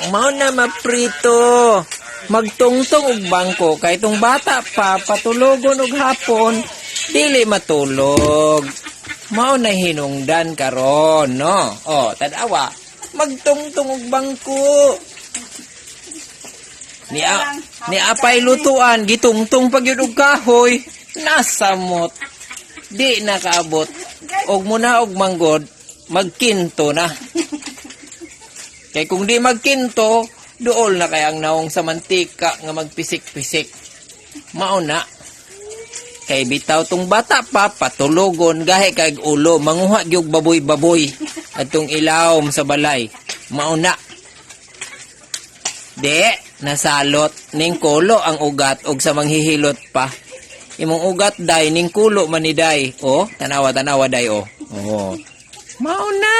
Mao na maprito. Magtungtong og bangko kay tong bata pa patulogon og hapon, dili matulog. Mao na hinungdan karon, no? Oh, tanawa. Magtungtong og bangko. Ni apay lutuan gitungtong pag yun og kahoy, nasamot. Di nakaabot. Og muna og manggod, magkinto na. Kay kung di magkinto, duol na kay ang naong sa mantika nga magpisik-pisik. Mao na. Kay bitaw tong bata pa, patulogon, gahi kay ulo, manguha gyud baboy-baboy atong ilawom sa balay. Mao na. Di, nasalot ning kulo ang ugat og sa manghihilot pa. Imong ugat day ning kulo man ni day. Oh, tanawa, tanawa day, oh. Oh. Mao na.